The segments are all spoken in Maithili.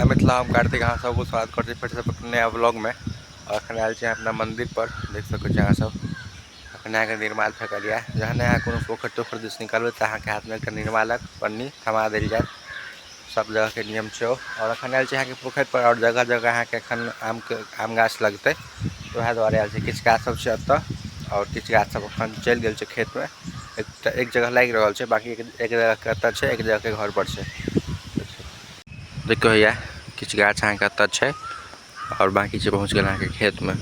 मिथिला, हम कार्तिक अहाँ सबको स्वागत करैत छी फेरसँ अपन नया ब्लॉगमे। और एखन आयल छी अपना मंदिर पर, देख सकै छी अहाँ सब। एखन अहाँके निर्माल फेकल यऽ। जहन अहाँ कोनो पोखरि तोखरि दिस निकलबै तऽ अहाँके हाथमे एकटा निर्मालक पन्नी थमा देल जायत। सब जगहके नियम छै। और एखन आयल छी अहाँके पोखरि पर, और जगह जगह अहाँके एखन आमके आम गाछ लगतै, तऽ वएह दुआरे आयल छी। किछु गाछ सब छै एतऽ और किछु गाछ सब एखन चलि गेल छै खेतमे। एक जगह लागि रहल छै, बाकी एक जगह के एतऽ छै, एक जगह के घर पर छै। देखियौ हैया किछु गाछ अहाँके एतऽ छै और बाकी छै पहुँच गेल अहाँके खेतमे।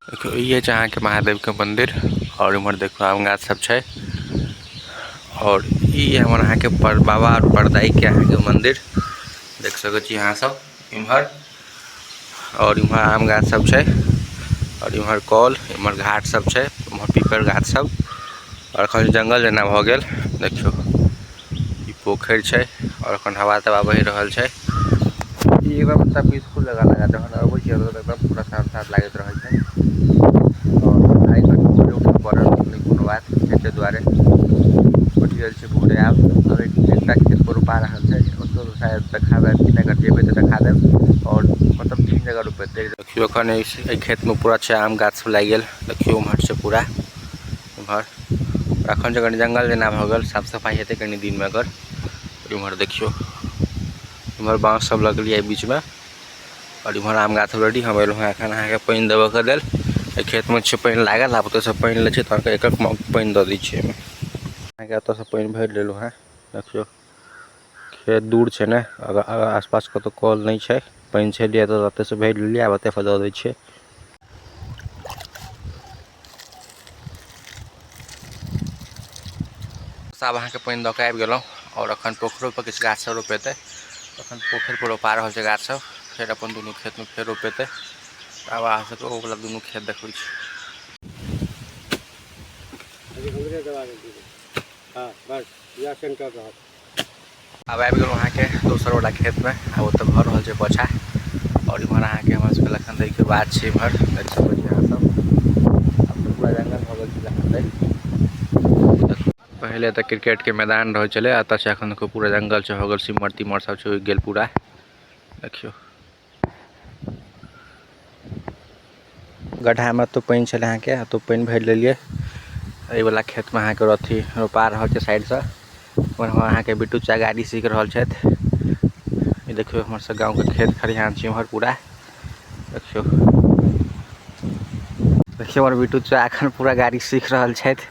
देखियौ ई छै अहाँके महादेव के मंदिर, और इम्हर देखियौ आम गाछ सब छै। और ई हमर अहाँके पर बाबा और परदाई के अहाँके मंदिर देख सकै छी अहाँ सब इम्हर। और इम्हर आम गाछ सब छै, और इम्हर कल, इम्हर घाट सब छै, इम्हर पीपर गाछ सब। और एखन जंगल जेना भऽ गेल। देखियौ ई पोखरि छै और एखन हवा तवा बहि रहल छै। ई एकदम सब पीसफुल जगह लागत। जखन अबै छियै तऽ एकदम पूरा शांत शांत लागैत रहै छै। और आइ कनि भोरे उठऽ पड़ल, नहि कोनो बात, खेते दुआरे उठि गेल छै भोरे। आब आब एकटा खेत पर रोपा रहल छै, ओतऽ शायद देखाबै कि नहि, अगर जेबै तऽ देखा देब। और मतलब 3 जगह रोपेतै। देखियौ एखन एहि खेतमे पूरा छै आम गाछ सब लागि गेल। देखियौ उम्हर छै पूरा उम्हर। एखन जे कनि जंगल जेना भऽ गेल, साफ सफाइ हेतै कनि दिनमे एकर। इम्हर देखियौ इम्हर बाँस सब लगल यऽ बीचमे, और इम्हर आम गाछ रेडी। हम एलहुँ हँ एखन अहाँके पानि देबऽके लेल। एहि खेतमे छै पानि लागल, आब ओतऽसँ पानि लै छै तहन एक एक मग पानि दऽ दै छियै एहिमे। अहाँके एतऽसँ पानि भरि लेलहुँ हँ। देखियौ खेत दूर छै ने, अगर आसपास कतहु कल नहि छै, पानि छलियै तऽ ओतऽसँ भरि लेलियै, आब एतऽसँ दऽ दै छियै। आब अहाँके पानि दऽ कऽ आबि गेलहुँ, और अखन पोखरो पर किछु गाछ सब रोपेतै। अखन पोखरि पर रोपा रहल छै गाछ सब, फेर अपन दुनू खेतमे फेर रोपेतै। आब अहाँ सबके ओ वला दुनू खेत देखबै छी। आब आबि गेलहुँ अहाँके दोसर वला खेतमे, आब ओतऽ भऽ रहल छै पोछा। और इम्हर अहाँके हमर सबके लखनदई के बात छै, इम्हर देख सकै छी अहाँ सब। आब तऽ पूरा जंगल भऽ गेल छै लखनदई। पहिले तऽ क्रिकेट के मैदान रहै छलै, एतऽ से एखन देखियौ पूरा जंगल छै हो गेल, सिमर तिमर सब छै उगि गेल पूरा। देखियौ गड्ढामे तो पानि छलै अहाँके, तो पानि भरि लेलियै। एहि वला खेतमे अहाँके अथी रोपा रहल छै साइडसँ। और अहाँके बिट्टू चा गाड़ी सीख रहल छथि। ई देखियौ हमर सब गाँवके खेत खरिहान छै इम्हर पूरा। देखियौ देखियौ हमर बिट्टू चा एखन पूरा गाड़ी सीख रहल छथि।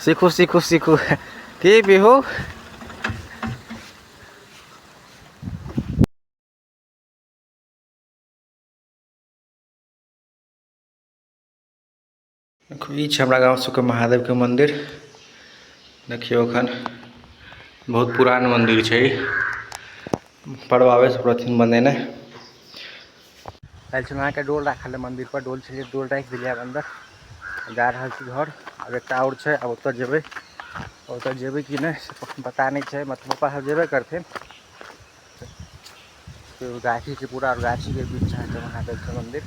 सीखू सीखू सीखू की बिहू। देखियौ ई छै हमरा गाँव सबके महादेवके मंदिर। देखियौ एखन बहुत पुरान मंदिर छै, परबाबे सब रहथिन बनेने। आयल छलहुँ अहाँके डोल राखल है मंदिर पर, डोल छलियै, डोल राखि देलियै। आब अन्दर जा रहल छी घर। आब एकटा आओर छै, आब ओतऽ जेबै, ओतऽ जेबै कि नहि से पता नहि छै, मतलब पप्पा सब जेबे करथिन। गाछी छै पूरा, और गाछीके बीच अहाँके महादेवके मंदिर।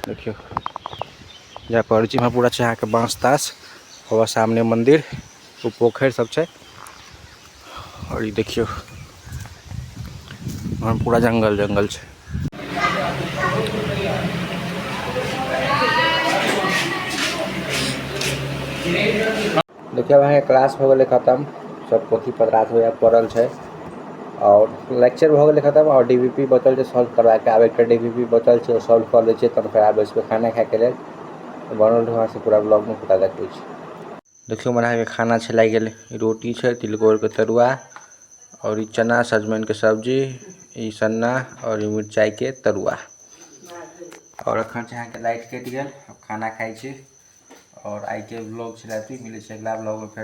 देखियौ जाय पड़ै छै, इम्हर पूरा छै अहाँके बाँस तास, ओकर सामने मंदिर, ओ पोखरि सब छै। और ई देखियौ इम्हर पूरा जंगल जंगल छै। देखियौ अहाँके क्लास भऽ गेलै खतम, सब पोथी पतरा सब यहाँ पड़ल छै और लेक्चर भऽ गेलै खतम। और DVP बचल छै सॉल्व करबाके, आब एकटा DVP बचल छै, ओ सॉल्व कऽ लै छियै, तहन फेर आब बैसबै खाना खायके लेल। बनल रहू अहाँ सब पूरा ब्लॉगमे पूरा देखबै छी। देखियौ हमर अहाँके खाना छै लागि गेल, रोटी छै, तिलकोरके तरुआ और ई चना सजमनिके सब्जी, ई सन्ना और ई मिरचाइके तरुआ। और एखन छै अहाँके लाइट कटि गेल, आब खाना खाइ छी। और आइके ब्लॉग छलै, मिलै छै अगिला ब्लॉगमे फेर।